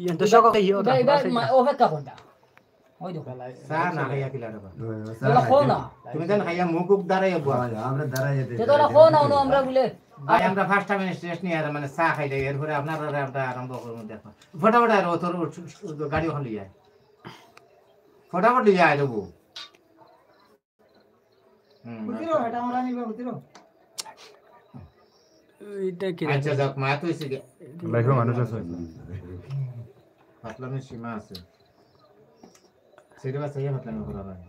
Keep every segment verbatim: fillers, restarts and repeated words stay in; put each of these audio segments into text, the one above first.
ইয়ে, দর্শক, এই ইয়ে, ওটা, ওটা, ওটা, বাস, এই মা-, অপেক্ষা করতা। ওই দেখো। চা না খাইয়া কিলা রে বা? ওই, ওই, চা তাহলে খাইতে কও না। তুমি যেন খাইয়া মুখ উক দাঁড়াইয়া বওয়া। ওই, আমরা দাঁড়াইয়া যাই। তে তাহলে কও না, অনো আমরা বলে ভাই, আমরা পাঁচটা মিনিট রেস্ট নিয়া আর মানে চা খাইলে, এরপরে আপনারা আমরা আরম্ভ করবো। দেখো, ফটাফট আর ও তোর উঠ, উঠ, উঠ, গাড়ি ওখানে লইয়া আয়। ফটাফট লইয়া আয় রে বউ। হুম, বুঝিরো, এটা আমরা নিব, বুঝিরো। এটা কি রে? আচ্ছা, যাক, মা তো এসে গে-, লাইফে মানুষ আছে। ফাতলামির সীমা আছে। সেটা বাস, এই ফাতলামি করা হয়।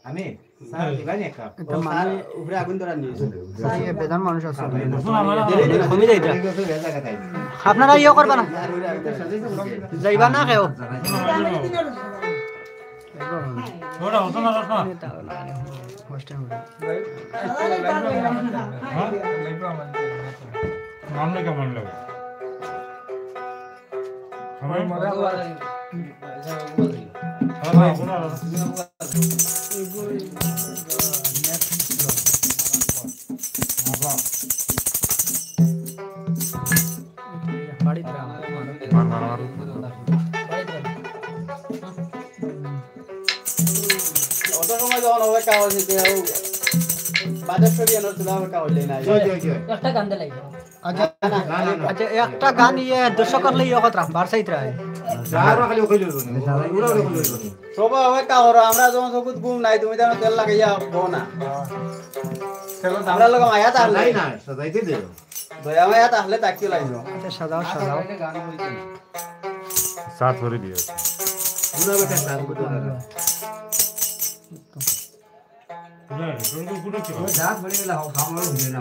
আমি? স্যার, দিবা নি এক কাপ? এটা ও, মানে স্যার, উপরে আগুন ধরার নিয়ে এসে। স্যার, এ বেজান মানুষ আছে। কমে যাইতা। আপনারা ইয়ে করবা না। স্যার, উপরে আগুন ধরার নিয়ে এসে। যাইবা না কেউ। ওটা হতো না, হতো না। হ্যাঁ? মানলে কেমন লাগে? সবাই মজা করে। হ্যাঁ, হ্যাঁ, ওটা হতো না। বাড়িত রাখ। মার, মার, মার। বাড়িত রাখ। অত সময় যখন হবে কাগজ নিতে হবে, বাজার সরিয়ে আনার তুলা হবে কাগজ নেই না। জয়, জয়, জয়। একটা গান দিলাই। আচ্ছা, না, না, না। আচ্ছা, একটা গান ইয়ে দর্শক করলে ইয়ে কথা, বার সাইড রায়। যারা খালি ওকে লইব না, ওরা ওকে লইব না। সবাই হবে কাগজ, আমরা যখন চকুত ঘুম নাই, তুমি যেন তেল লাগাইয়া বও না। আমরা লোক মায়া তার নাই নাই। না, সাজাইতে দেও। দয়া মায়া তাহলে তাকিয়ে লাগলো। আচ্ছা, সাজাও, সাজাও। সাত করে দিও। বুড়া বেটা সাত করে দিও। বুড়া বেটা, তোর তো কুটো কি? ওই দাঁত পড়ে গেলে হাও, খাওয়া হলো, বুঝে না।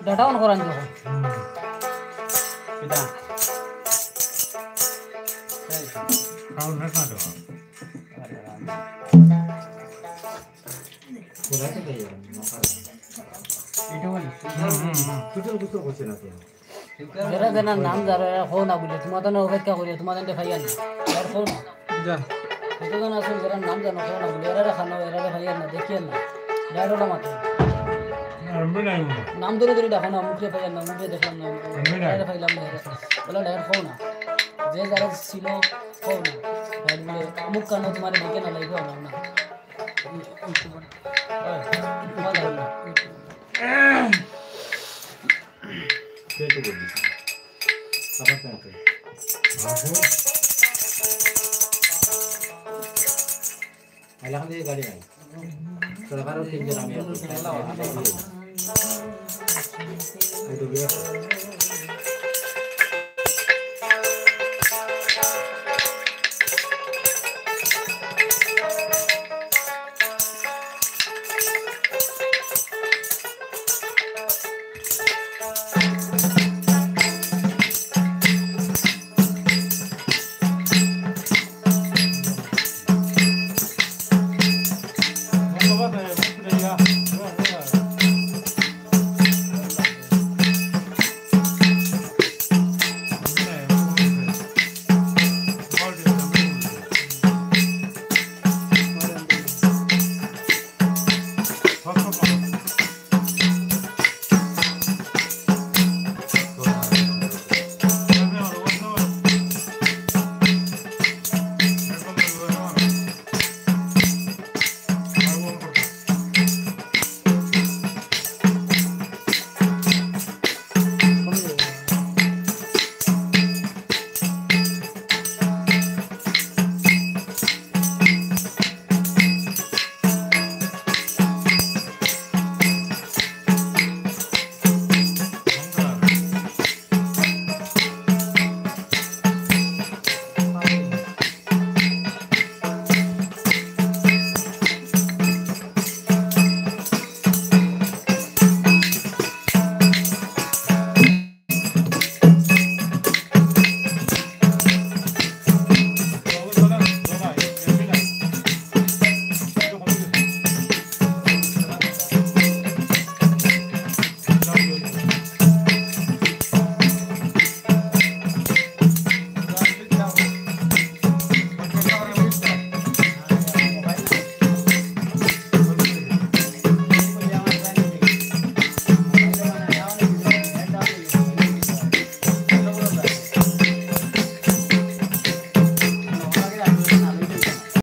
ডাটা অন করান তো। এটা। খাওয়া না খাওয়া। এটা বলি। হুম, হুম, হুম। যেরা যেরা নাম জানো, এরা কও না বুলে, তোমার তো না অপেক্ষা করি, তোমার তো পাইয়ার না। আর কও না। যা। কতজন আছে যেরা নাম জানো, কও না বুলে, এরা খানো, এরা পাইয়ার না, দেখিয়ার না। ডাইরেক্ট মাতো। নাম ধরে ধরে ডাকো না, মুখে পাইয়ার না, মুখে দেখলাম না, এরা পাইলাম না, এরা। বলো, ডাইরেক্ট কও না। যে যারা ছিল, কও না। ডাইরেক্ট বলে, অমুক কানো তোমার মুখে না লাগবে, আমার না।